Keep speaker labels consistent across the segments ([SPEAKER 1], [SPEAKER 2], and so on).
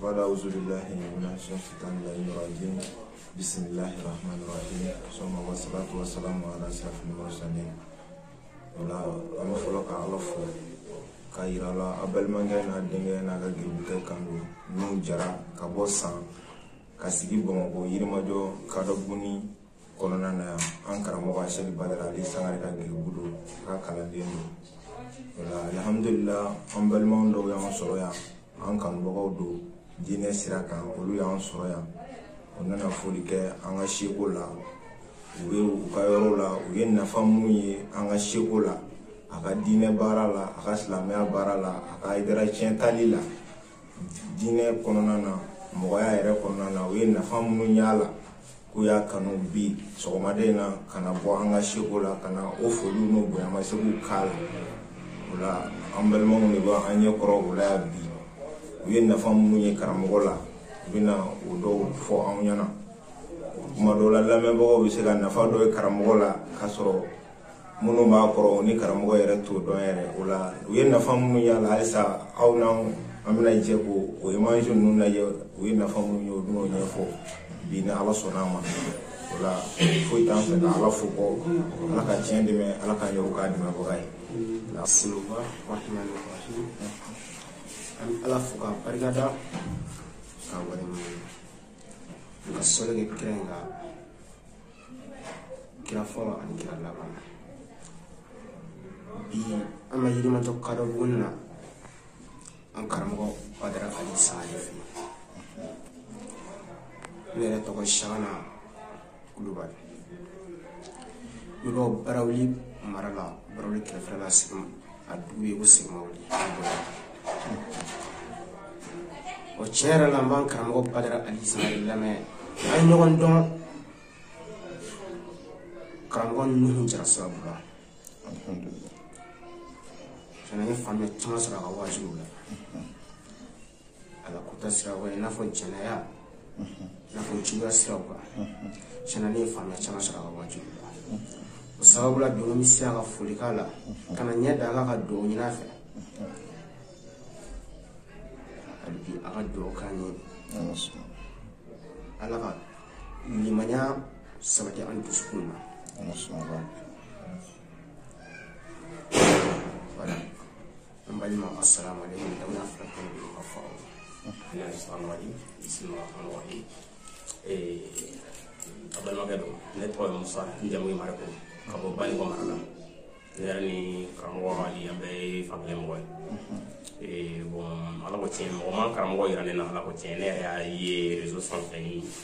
[SPEAKER 1] Bada auzubillahi minash shaitani rajim. Bismillahir rahmanir rahim. Summa wassalatu wassalamu ala ashrafil mursalin. Ola an bɛ fɔlɔ ka Ala fo k'a yira la a balimakɛ n'a denkɛ n'a ka geribukɛ kan don n'u jara ka bɔ San ka sigi Bamakɔ Yirimajɔ Kadɔbuguni kɔnɔna na yan. An karamɔgɔ Asɛki Badara Ali Sangare ka geribu don, a ka kalanden don. Ola alhamdulillah, an balimaw dɔw y'an sɔrɔ yan, an kanubagaw don diinɛ sira kan, olu y'an sɔrɔ yan. U nana foli kɛ an ka seko la, u bɛ u ka yɔrɔ la, u ye nafa mun ye an ka seko la, a ka diinɛ baara la, a ka silamɛya baara la, a ka Hayidara tiɲɛ tali la diinɛ kɔnɔna na, mɔgɔya yɛrɛ kɔnɔna na, u ye nafa minnu y'a la, k'u y'a kanu bi sɔgɔmada in na ka na bɔ an ka seko la, ka na o foliw n'o bonyamasegin k'a la. O la an balimaw de b'an ɲɛ kɔrɔ o la yan bi. U ye nafa minnu ye karamɔgɔ la, u bɛna o dɔw fɔ anw ɲɛna. Kuma dɔw la lamɛnbagaw bɛ se ka nafa dɔ ye karamɔgɔ la k'a sɔrɔ minnu b'a kɔrɔ ni karamɔgɔ yɛrɛ t'o dɔn yɛrɛ. O la u ye nafa minnu y'a la, halisa aw n'anw an bɛna jɛ k'o image ninnu lajɛ, u ye nafa minnu ye, u bɛn'o ɲɛfɔ bi ni Ala sɔnna a ma. O la foyi t'an fɛ ka Ala fo kɔ, Ala ka tiɲɛ dɛmɛ, Ala k'an yɛrɛw k'a dɛmɛbaga ye.
[SPEAKER 2] Bismillah rahman rahim. An bɛ Ala fo k'a barikada k'a waleɲuman dɔn, ka sɔli kɛ kira in kan, kira fɔlɔ ani kira laban. Bi an bɛ Yirimajɔ Kadɔbuguni na, an karamɔgɔ Badara Ali Sangare fɛ yen. Ne yɛrɛ tɔgɔ Sagana Kulubali, n bɛ bɔ Barawuli mara la, Barawuli kɛrɛfɛla la, a dugu ye ko Sigimawuli. O tiɲɛ yɛrɛ la, n b'an karamɔgɔ Badara Ali Sangare lamɛn. An ye ɲɔgɔn dɔn karamɔgɔ Nuhu Jara sababu la. Fana ye faamuya caman sɔrɔ a ka waajuw la, ala kota siraw kan, i n'a fɔ jɛnɛya, i n'a fɔ juguya siraw kan. Tiɲɛna, ne ye faamuya caman sɔrɔ a ka waajuw la. O sababu la bi, n ko n bɛ se a ka foli k'a la, ka na ɲɛ da a kan ka dugawu ɲini a fɛ. Hali bi a ka dugawu k'an ye, Ala ka limaniya sabati an dusukun na. Voilà, an balima, assalamu alaikum. Dauna fila kan de ka fɔ aw
[SPEAKER 3] Bismillahirrahmanirrahim. A balimakɛ don, ne tɔgɔ ye Musa, n jamu ye Mariko, ka bɔ Banikɔ mara la. Ne yɛrɛ ni karamɔgɔ Ali, an bɛɛ ye fankelen mɔgɔ ye. Bon, Ala ko tiɲɛ, mɔgɔ man karamɔgɔ yira ne na. Ala ko tiɲɛ, ne yɛrɛ y'a ye réseau sanfɛ,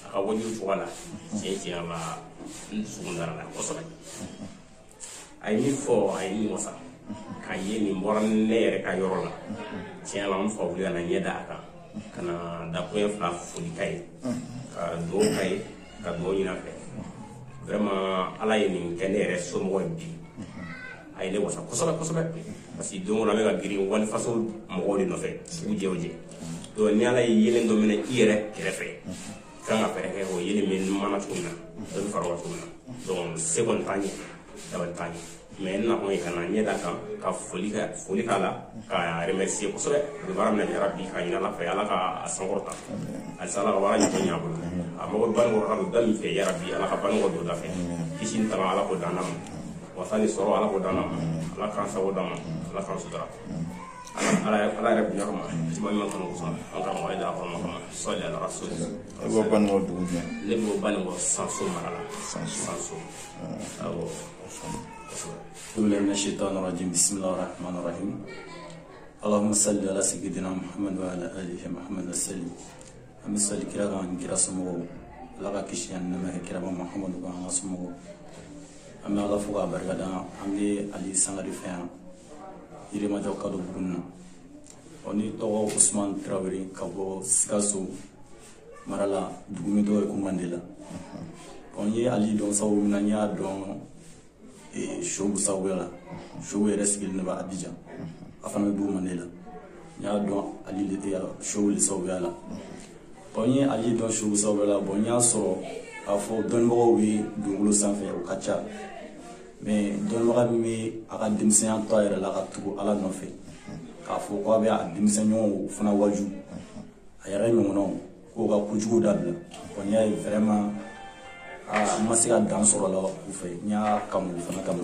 [SPEAKER 3] a ka wajibi cogoya la. Tiɲɛ tiɲɛ la, n dusukun dara la kosɛbɛ. A ye min fɔ, a ye min wasa k'a ye nin bɔra ne yɛrɛ ka yɔrɔ la. Tiɲɛ la, n fa wuli ka na ɲɛ da a kan, ka na dakuɲɛ fila foli ka ye, ka dugawu ka ye, ka dugawu ɲini a fɛ. Vraiment, Ala ye nin kɛ ne yɛrɛ somɔgɔ ye bi. A ye ne wasa kosɛbɛ kosɛbɛ, parce que don o don an bɛ ka girin walifaso mɔgɔw de nɔfɛ, sugu jɛ o jɛ. Donc ni Ala ye yelen dɔ minɛ i yɛrɛ kɛrɛfɛ, i kan ka fɛɛrɛ kɛ o yelen bɛ mana cogo min na, dɔ bɛ fara o kan cogo min na. Donc se kɔni t'an ye, dabali t'an ye, mais n nakun ye ka na ɲɛ da kan, ka foli k'a la, ka remercier kosɛbɛ. U bɛ baara min na yarabi, ka ɲini Ala fɛ, Ala ka a sankɔrɔta halisa, Ala ka baara ɲɛ ɲɛ a bolo. A mago bɛ Banikɔ ka don da min fɛ, yarabi, Ala ka Banikɔ don da fɛ. Kisi ni tanga, Ala k'o d'an ma. Wasa ni sɔrɔ, Ala k'o d'an ma. Ala k'an sago d'an ma, Ala k'an sutura. Ala Ala yɛrɛ bonya kama, juma ɲuman kanu kosɔn, an karamɔgɔ ye dara kɔnɔ kama, sɔli ala rasul.
[SPEAKER 4] E bɔ Banikɔ dugu jumɛn?
[SPEAKER 3] Ne bɛ bɔ Banikɔ Sanso mara la.
[SPEAKER 4] Sanso.
[SPEAKER 3] Sanso, awɔ, kosɛbɛ.
[SPEAKER 5] بالله من الشيطان الرجيم. بسم الله الرحمن الرحيم. اللهم صل على سيدنا محمد وعلى آله محمد وسلم. An bɛ sali kira kan ani kira somɔgɔw. Ala ka kisi ani nɛɛma kɛ kiraba Muhamadu kan, an ka somɔgɔw. An bɛ Ala fo k'a barika da. An bɛ Ali Sangare fɛ yan, Yirimajɔ Kadɔbuguni na. Ɔ, ni tɔgɔ Usman Tarawele, ka bɔ Sikaso mara la, dugu min tɔgɔ ye ko Mandela. Ɔ, n ye Ali dɔn sababu min na, n y'a dɔn Shobu sababuya la. Shobu yɛrɛ sigilen de bɛ Abidjan, a fana bɛ dugu Mandela. N y'a dɔn Ali de Shobu de sababuya la. Bon, n ye Ali dɔn Shobu sababuya la. Bon, n y'a sɔrɔ k'a fɔ dɔnnibagaw bɛ dugukolo sanfɛ, o ka ca, mais dɔnnibaga min bɛ a ka denmisɛnya to a yɛrɛ la ka tugu Ala nɔfɛ, k'a fɔ k'a bɛ a denmisɛn ɲɔgɔnw fana waju. A yɛrɛ ɲɔgɔnnaw k'o ka kojugu dabila. Bon, n y'a ye vraiment n ma se ka dan sɔrɔ la u fɛ. N y'a kanu o fana kama,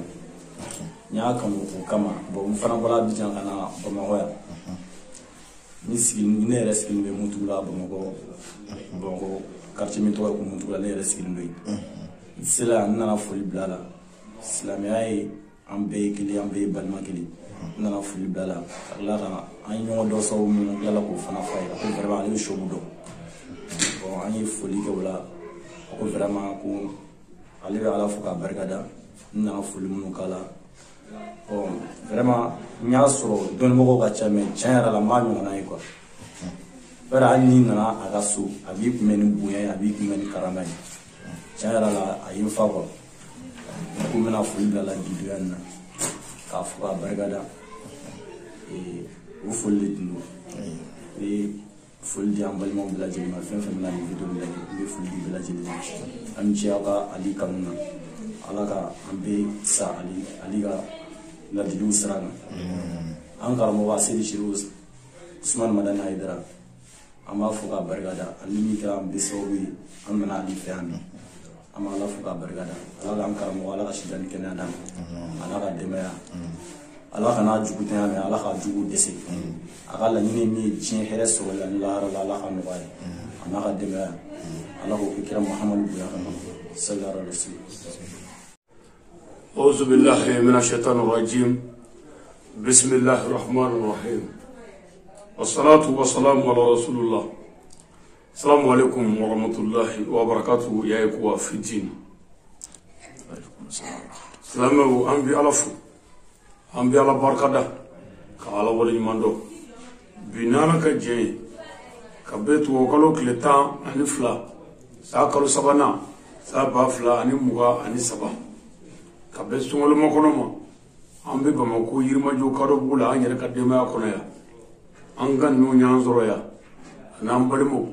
[SPEAKER 5] n y'a kanu o kama. Bon, n fana bɔra Abidjan ka na Bamakɔ yan. Ni sigi, ne yɛrɛ sigilen bɛ Mutugula, Bamakɔ, Bamakɔ quartier min tɔgɔ ye ko Mutugula, ne yɛrɛ sigilen don yen. N sera yan, n nana foli bila a la. Silamɛya ye an bɛɛ ye kelen, an bɛɛ ye balima kelen. N nana foli bila a la ka tila ka an ye ɲɔgɔn dɔn sababu min na, n tilala k'o fana f'a ye. A ko vraiment ale bɛ Seku dɔn. Bon, an ye foli kɛ o la. A ko vraiment ko ale bɛ Ala fo k'a barikada n nana foli minnu k'a la. Bon, vraiment n y'a sɔrɔ dɔnnibagaw ka ca, mais tiɲɛ yɛrɛ la n m'a ɲɔgɔnna ye quoi. Bari hali n'i nana a ka so, a b'i kunbɛn ni bonya ye, a b'i kunbɛn ni karama ye. Tiɲɛ yɛrɛ la, a ye n fa quoi. Ne ko n bɛna foli bila la bi donya nin na k'a fo k'a barikada. O foli de tun don. N bɛ foli di an balimaw bɛɛ lajɛlen ma, fɛn fɛn bɛna nin vidéo lajɛ, n bɛ foli di bɛɛ lajɛlen ma. An ni ce aw ka Ali kanu na. Ala ka an bɛɛ sa Ali ka ladiliw sira kan. An karamɔgɔ Seyidi Serifu Usumani Madani Hayidara, an b'a fo k'a barikada. Ale min kɛra an bɛɛ sababu ye an nana Ali fɛ yan bi, an b'a Ala fo k'a barikada. Ala k'an karamɔgɔ, Ala ka si jan ni kɛnɛya d'a ma, Ala ka denbaya, Ala kana jugu tanya mɛn, Ala ka jugu dɛsɛ. A ka laɲini min ye diɲɛ hɛrɛ sɔrɔli la ni lahara la, Ala ka nɔgɔya ye a n'a ka denbaya. Ala k'o kɛ kira Muhamadu bonya kama, sallallahu alaihi wasallam.
[SPEAKER 6] أعوذ بالله من الشيطان الرجيم، بسم الله الرحمن الرحيم، والصلاة والسلام على رسول الله. السلام عليكم ورحمة الله وبركاته يا إخوة في الدين. Silamɛw, an bi Ala fo, an bi Ala barikada ka Ala waleɲuman dɔn. Bi n'Ala ka jɛ ye, ka bɛn tubabukalo tile 12, san kalo sabanan, san 2023, ka bɛn sunkalo makɔnɔ ma, an bɛ Bamakɔ Yirimajɔ Kadɔbugu la, an yɛrɛ ka denbaya kɔnɔ yan. An ka ninnu y'an sɔrɔ yan a n'an balimaw,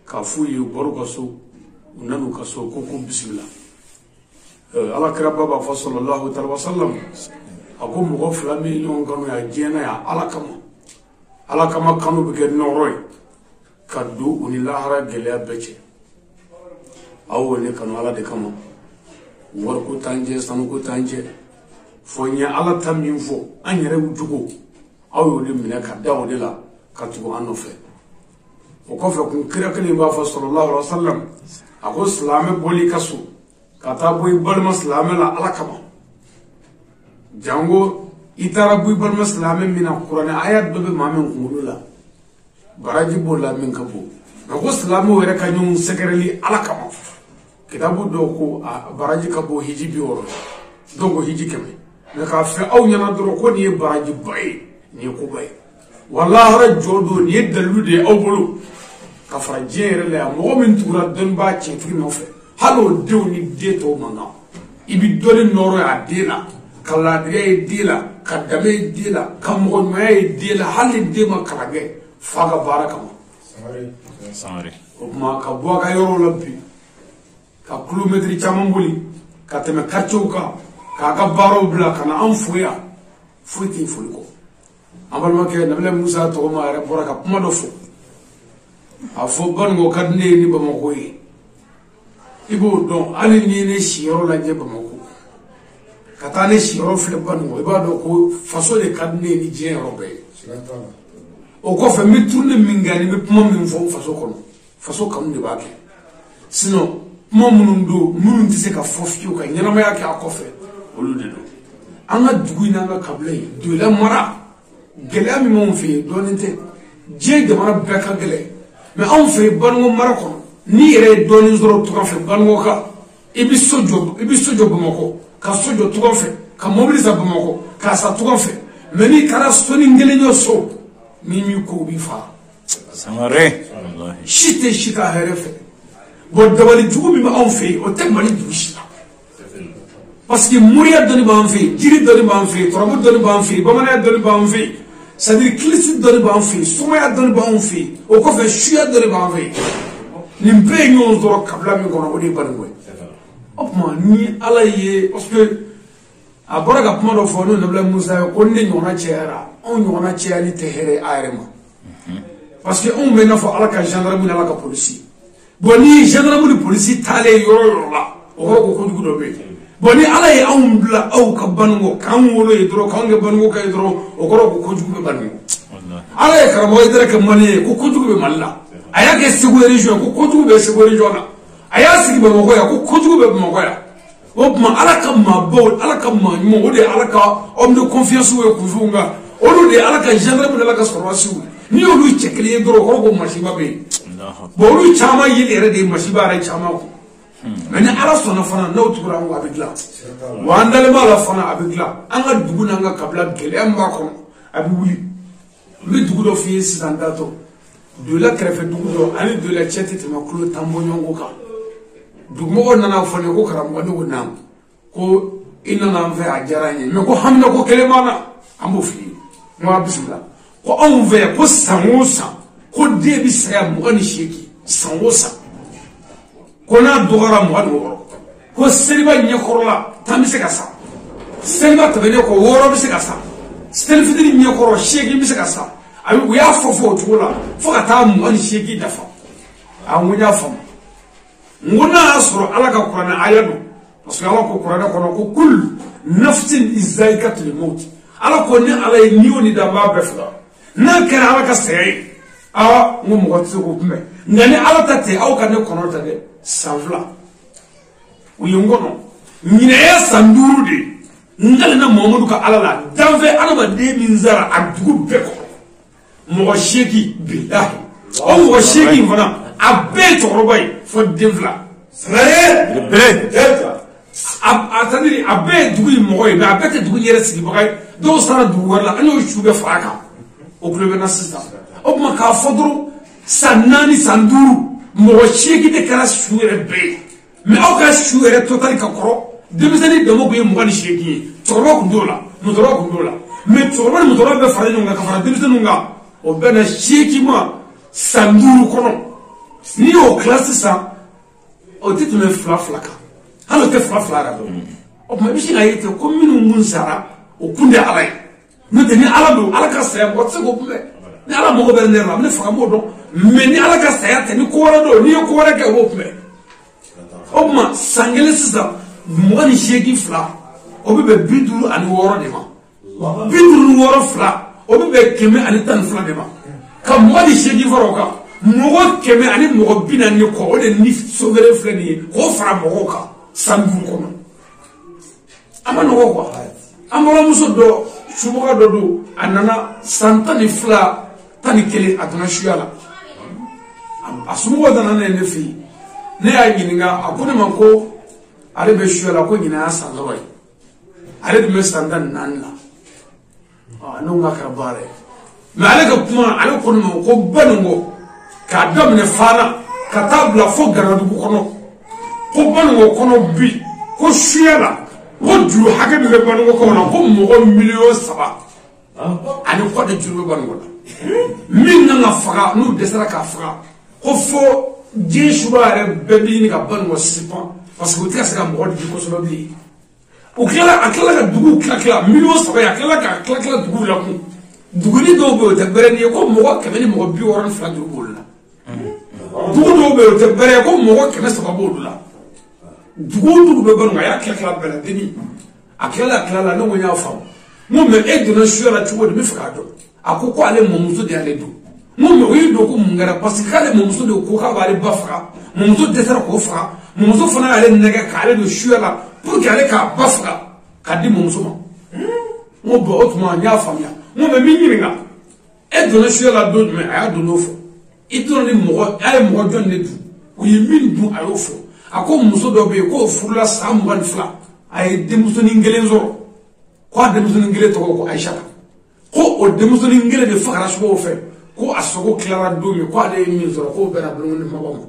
[SPEAKER 6] k'a f'u ye u bɔr'u ka so, u nan'u ka so, ko bisimila. Ala kiraba b'a fɔ sallallahu alaihi wa sallam, a ko mɔgɔ fila min ye ɲɔgɔn kanu yan diɲɛ na yan Ala kama, Ala kama kanu bɛ kɛ nɔrɔ ye ka don u ni lahara gɛlɛya bɛɛ cɛ. Aw ne kanu Ala de kama, wariko t'an cɛ, sanuko t'an cɛ, fɔ n ye Ala ta min fɔ an yɛrɛ jugu, aw y'o de minɛ ka da o de la ka tugu an nɔfɛ. O kɔfɛ kun, kira kelen b'a fɔ sallallahu alaihi wa sallam, a ko silamɛ bɔli ka so ka taa bɔ i balima silamɛ la Ala kama, jango i taara bɔ i balima silamɛ min na, kuranɛ aya dɔ bɛ maa min kunkolo la, baraji b'o la min ka bon. Nka ko silamɛw yɛrɛ ka ɲɔgɔn sɛgɛrɛli Ala kama, kitabu dɔw ko a baraji ka bon hiji 60 ye, dɔw ko hiji 100. Mɛ k'a fɛ aw ɲɛna dɔrɔn ko nin ye barajiba ye, nin ye koba ye, wa lahara jɔ don, nin ye dalilu de ye aw bolo ka fara diɲɛ yɛrɛ la yan. Mɔgɔ min tugura dɔnnibaa tiɲɛtigi nɔfɛ, hali o denw ni den tɔw man kan, i bɛ dɔnni nɔrɔ ye a den na, ka laadiriya ye den la, ka danbe ye den la, ka mɔgɔ ɲumanya ye den la, hali ni den ma kalan kɛ fa ka baara kama. O tuma ka bɔ a ka yɔrɔ la bi, ka kilomɛtiri caman boli ka tɛmɛ quartier kan, k'a ka baaraw bila ka na an fo yan, foyi tɛ foli kɔ. An balimakɛ Nabila Musa tɔgɔma yɛrɛ bɔra ka kuma dɔ fɔ, a fɔ Banikɔ ka di ne ye ni Bamakɔ ye. I b'o dɔn, hali n'i ye ne siyɔrɔ lajɛ Bamakɔ ka taa ne siyɔrɔ filɛ Banikɔ, i b'a dɔn ko faso de ka di ne ye ni diɲɛ yɔrɔ bɛɛ ye. O kɔfɛ n bɛ tournée min kɛ ani n bɛ kuma min fɔ faso kɔnɔ, faso kanu de b'a kɛ. Sinon kuma minnu don, minnu tɛ se ka fɔ fiyewu ka ɲɛnamaya kɛ a kɔfɛ, olu de don. An ka dugu in n'an ka kabila in Doyila mara, gɛlɛya min b'anw fɛ yen dɔɔnin tɛ, diɲɛ jamana bɛɛ ka gɛlɛn, mɛ anw fɛ yen Banikɔ mara kɔnɔ, n'i yɛrɛ ye dɔɔnin sɔrɔ tunga fɛ Banikɔ kan, i bɛ so jɔ, i bɛ so jɔ Bamakɔ, ka so jɔ tunga fɛ, ka mobili san Bamakɔ, k'a san tunga fɛ. Mɛ n'i taara sonin kelen jɔ so, n'i m'i ko, u b'i fa. Si tɛ si ka hɛrɛ fɛ. Bon, dabali jugu min bɛ anw fɛ yen, o tɛ Mali dugu si la, parce que moriya dɔnni b'an fɛ yen, jiri dɔnni b'an fɛ yen, turabu dɔnni b'an fɛ yen, bamananya dɔnni b'an fɛ yen, c'est à dire kilisi dɔnni b'an fɛ yen, sumaya dɔnni b'anw fɛ yen, o kɔfɛ suya dɔnni b'an fɛ yen. Nin bɛɛ ye ɲɔgɔn sɔrɔ kabila min kɔnɔ, o de ye Banikɔ ye. O tuma ni Ala ye, parce que a bɔra ka kuma dɔ fɔ n'o Nabila Musa ye, ko ne ɲɔgɔnna cayara, anw ɲɔgɔnna cayali tɛ hɛrɛ a yɛrɛ ma. Parce que anw bɛ n'a fɔ Ala ka gendarme ni Ala ka polisi. Bon ni gendarme ni polisi taalen yɔrɔ yɔrɔ la, o kɔrɔ ko kojugu dɔ bɛ yen. Bon ni Ala ye anw bila aw ka Banikɔ k'anw wolo yen dɔrɔn k'anw kɛ Banikɔ ka ye dɔrɔn o kɔrɔ ko kojugu bɛ Banikɔ. Ala ye karamɔgɔ Hayidara kɛ Mali ye ko kojugu bɛ Mali la. A y'a kɛ Segu région ko kojugu bɛ Segu région na. A y'a sigi Bamakɔ yan ko kojugu bɛ Bamakɔ yan. O tuma Ala ka maabaw Ala ka maa ɲumanw o de ye Ala ka homme de confiance ye kunfinw kan. Olu de ye Ala ka gendarme ni Ala ka sɔrɔdasiw ye. N'i y'olu cɛ kelen ye dɔrɔn o kɔrɔ ko masiba bɛ yen. Bon olu caman yeli yɛrɛ de ye masiba yɛrɛ caman kun. Mais ni Ala sɔnna fana n'aw tugura an kɔ a bɛ dilan. Wa an dalen b'a la fana a bɛ dilan. An ka dugu n'an ka kabila gɛlɛya min b'a kɔnɔ a bɛ wuli. N bɛ dugu dɔ f'i ye sisan datɔ. Dola kɛrɛfɛ dugu dɔ ani Dola cɛ tɛ tɛmɛ kulo 10 bɔɲɔgɔnko kan. Dugumɔgɔw nana fɔ ne ko karamɔgɔ ne ko naamu ko i nana an fɛ a diyara an ye mais ko hamina ko kelen b'an na an b'o f'i ye. N ko a bisimila. Ko anw fɛ yan ko san o san ko den bɛ saya 28 san o san. Ko n'a dɔgɔyara 26 ko seliba ɲɛkɔrɔla 10 bɛ se ka sa, seliba tɛmɛnen kɔ 6 bɛ se ka sa, selifitiri ɲɛkɔrɔ 8 bɛ se ka sa. A u y'a fɔ fɔ o cogo la fo ka taa 28 dafa. A n ko n y'a faamu. N ko n'a y'a sɔrɔ Ala ka kuranɛ aya don parce que Ala ko kuranɛ kɔnɔ ko kul nafsin izayikatul maut. Ala ko ni Ala ye ni o ni da n b'a bɛɛ faga. N'a kɛra Ala ka saya ye aa n ko mɔgɔ tɛ se k'o kunbɛn. Nka ni Ala ta tɛ aw ka ne kɔnɔ ta dɛ san 2 u ye n kɔnɔ ɲinɛ ye san 5 de ye. N kalenna Mamadu ka Ala la danfɛn adamaden min sara a dugu bɛɛ kɔnɔ mɔgɔ 8 bilahi o mɔgɔ 8 fana a bɛɛ ye cɛkɔrɔba ye fo den 2. A c'est-à-dire a bɛɛ ye dugu in mɔgɔ ye mais a bɛɛ tɛ dugu in yɛrɛ sigibaga ye. Dɔw sara dugu wɛrɛ la an y'o su bɛɛ fara a kan o tulo bɛ n na sisan. O tuma k'a fɔ dɔrɔn san 4 san 5 mɔgɔ 8 de kɛra su yɛrɛ bɛɛ ye. Mais aw ka su yɛrɛ totali ka kɔrɔ denmisɛnnin dama kun ye 28 ye. Cɛkɔrɔba kun t'o la musokɔrɔba kun t'o la mais cɛkɔrɔba ni musokɔrɔba bɛɛ fara ɲɔgɔn kan ka fara denmisɛnninw kan o bɛɛ na 8 ma san 5 kɔnɔ. N'i y'o kila sisan o tɛ tɛmɛ 2-2 kan hali o tɛ 2-2 yɛrɛ dɔn. O tuma i bɛ se k'a ye ten ko minnu kun sara o kun tɛ Ala ye. N'o tɛ ni Ala don Ala ka saya mɔgɔ tɛ se k'o kunbɛn. Ni Ala mago bɛ ne la a bɛ ne faga n b'o dɔn mais ni Ala ka saya tɛ ni ko wɛrɛ don n'i ye ko wɛrɛ kɛ o b'o kunbɛn. O tuma san kelen sisan 28 fila o bɛ bɛn 56 de ma. 56 fila o bɛ bɛn 112 de ma. Ka 28 fara o kan mɔgɔ 100 ani mɔgɔ 40 kɔ o de ni sogere filɛ nin ye k'o fara mɔgɔw kan san 5 kɔnɔ. A ma nɔgɔ quoi. An balimamuso dɔ subaga dɔ don a nana san 12 11 a donna suya la. A somɔgɔw nana n'a ye ne fɛ yen. Ne y'a ɲininka a ko ne ma ko ale bɛ suya la ko ɲinɛ y'a san 3 ye. Ale tun bɛ san 14 la. Ne ko k'a kɛra baara ye. Mais ale ka kuma ale ko ne ma ko Banikɔ k'a daminɛ Fana ka taa bila fo Ganadugu kɔnɔ ko Banikɔ kɔnɔ bi ko suya la ko juru hakɛ min bɛ Banikɔ kɔnɔ ko mɔgɔ 3 millions ani kɔ de juru bɛ Banikɔ la. Min kan ka faga n'u dɛsɛra k'a faga ko fo diɲɛ suba yɛrɛ bɛɛ bɛ ɲini ka Banikɔ sipan parce que u tɛ ka se ka mɔgɔ di kosɛbɛ bilen. O tilala a tilala ka duguw tila tila 3 millions ye a tilala ka tila tila duguw la kun. Duguni dɔw bɛ yen o tɛ bɛrɛ ni ye ko mɔgɔ 162 juru b'olu la. Dugu dɔw bɛ yen o tɛ bɛrɛ ye ko mɔgɔ 300 b'olu la. Dugu o dugu bɛ Banikɔ a y'a tila tila bɛɛ la denni. A tilala ne ko n y'a faamu. N ko mais e donna suya la cogo di n bɛ fɛ k'a dɔn. A ko ko ale mɔmuso de y'ale don. N ko mais o y'i don ko mun kɛra parce que k'ale mɔmuso de ko k'a b'ale ba faga. Mɔmuso dɛsɛra k'o faga. Mɔmuso fana y'ale nɛgɛ k'ale don suya la pour que ale k'a ba faga k'a di mɔmuso ma. N ko bon o tuma n y'a faamuya. N ko mais n b'i ɲininka e donna suya la don jumɛn a y'a don n'o fɔ. I donna ni mɔgɔ a ye mɔgɔ jɔn de dun u ye min dun a y'o fɔ. A ko muso dɔ bɛ yen k'o furula san 22 a ye denmusonin kelen sɔrɔ k'a denmusonin kelen tɔgɔ ko Ayisata. Ko o denmusonin kelen de fagara subaw fɛ ko a sogo tilara don min ko ale ye min sɔrɔ k'o bɛnna bulon kumabaw ma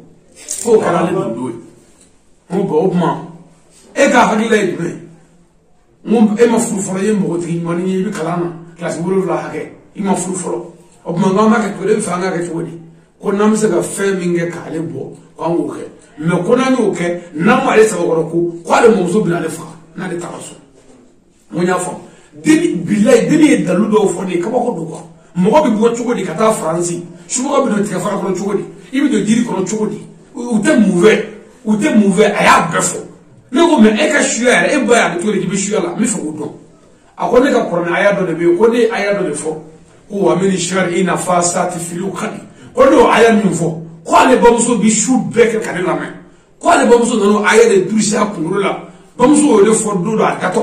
[SPEAKER 6] k'o kɛra ale don don ye. N ko bon o tuma e ka hakilila ye jumɛn ye? N ko e ma furu fɔlɔ, i ye npogotigi ɲumannin ye, i bɛ kalan na kilasi 7 hakɛ, i ma furu fɔlɔ. O tuma n k'an b'a kɛ cogo di? E bɛ fɛ an k'a kɛ cogo di? Ko n'an bɛ se ka fɛn min kɛ k'ale bɔ k'an k'o kɛ, mɛ ko n'an y'o kɛ n'an m'ale sabakɔrɔ ko k'ale mɔmuso bɛna ale faga n'ale taara so. N ko n y'a faamu. Denni bilayi denni ye dalu dɔw fɔ ne ye, kabako don quoi. Mɔgɔ bɛ bɔ cogo di ka taa Faransi? Subaga bɛ don tigɛfara kɔnɔ cogo di? I bɛ don jiri kɔnɔ cogo di? U tɛ mun fɛ? U tɛ mun fɛ? A y'a bɛɛ fɔ. Ne ko mais e ka suya yɛrɛ, e ba y'a cogo di k'i bɛ suya la? N bɛ fɛ k'o dɔn. A ko ne ka kuranɛ aya dɔ de bɛ yen, ko ne ye aya dɔ de fɔ ko wa min sari i nafa saati filiw ka di. Ko ne y'o aya min fɔ, ko ale bamuso bɛ su bɛɛ kɛ ka ne lamɛn. Ko ale bamuso nana o aya de durusi a kunkolo la. Bamuso y'o de fɔ don dɔ a datɔ.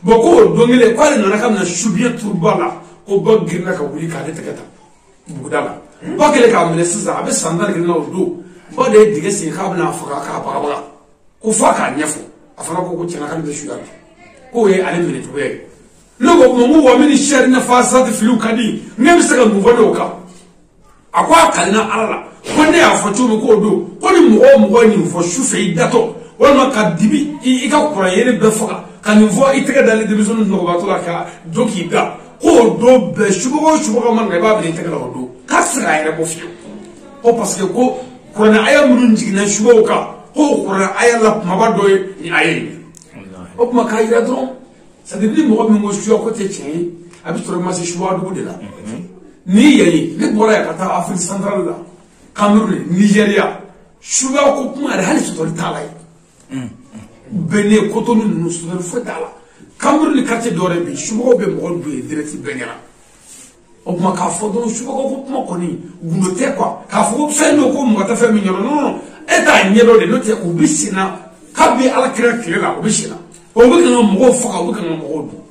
[SPEAKER 6] Bon ko o don kelen k'ale nana k'a bɛna subiɲɛ turu ba la, ko ba girinna ka wuli k'ale tɛgɛ ta buguda la. Ba kɛlen k'a minɛ sisan, a bɛ san 11 na o don. Ba de ye dingɛ sen k'a bɛna a faga k'a bagabaga. Ko f'a k'a ɲɛfɔ. A fana ko ko tiɲɛna k'ale bɛ suya la. K'o ye ale minɛ cogoya ye. Ne ko kuma n ko wa min sari nafa saati filiw ka di, ne bɛ se ka mun fɔ ne o kan? A ko a kalenna Ala la ko ne y'a fɔ cogo min k'o don, ko ni mɔgɔ o mɔgɔ ye nin fɔ su fɛ i datɔ, walima ka dibi i ka kuran yelen bɛɛ faga ka nin fɔ i tɛgɛ dalen denmisɛnnin nɔgɔbatɔ la ka don k'i da, k'o don bɛɛ subaga o subaga mana na i b'a bila i tɛgɛ la o don, k'a tɛ se k'a yɛrɛ bɔ fiyewu. Ko parce que ko kuranɛ aya minnu jiginna subagaw kan, k'o kuranɛ aya la kumaba dɔ ye nin aya in ye. O tuma k'a yira dɔrɔn, c'est-à-dire ni mɔgɔ min ko suya ko tɛ tiɲɛ ye, a bɛ sɔrɔ i ma se subaga dugu de la. Ni yan ye, ne bɔra yan ka taa Afrique centrale la, Cameroun, Nigéria, subaga ko kuma yɛrɛ hali sɔsɔli t'a la yen. Benin, Cotonou ninnu sɔsɔli foyi t'a la. Cameroun ni quartier dɔ yɛrɛ bɛ yen, subagaw bɛ mɔgɔ don yen direct bɛɛ ɲɛna. O tuma k'a fɔ dɔrɔn subaga ko kuma kɔni gundo tɛ quoi, k'a fɔ ko fɛn dɔ ko mɔgɔ tɛ fɛn min ɲɛdɔn, non non, e t'a ɲɛdɔn de, n'o tɛ u bɛ sen na kabi Ala kira tile la, u bɛ sen na. O bɛ kan ka mɔgɔw faga, u bɛ kan ka mɔgɔw dun.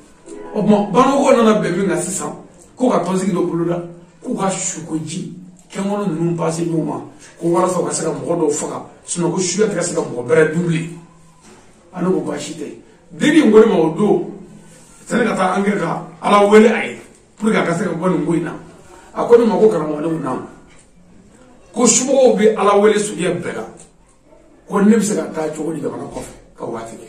[SPEAKER 6] O tuma Bamakɔ nana bɛn min kan sisan, ko ka tɔnsigi dɔ boloda, k'u ka sukoji kɛnkɔnɔ ninnu passe ɲɔgɔn ma, ko walasa u ka se ka mɔgɔ dɔw faga, sinon ko suya tɛ ka se ka mɔgɔ bɛrɛ dun bilen. A ne ko baasi tɛ. Den in ko ne ma o don, sani ka taa an kɛ ka Ala wele a ye pour que a ka se ka bɔ nin ko in na. A ko ne ma ko karamɔgɔ, ne ko naamu, ko somɔgɔw bɛ Ala wele sojɛ bɛɛ la, ko ne bɛ se ka taa cogo di jamana kɔfɛ ka waati kɛ?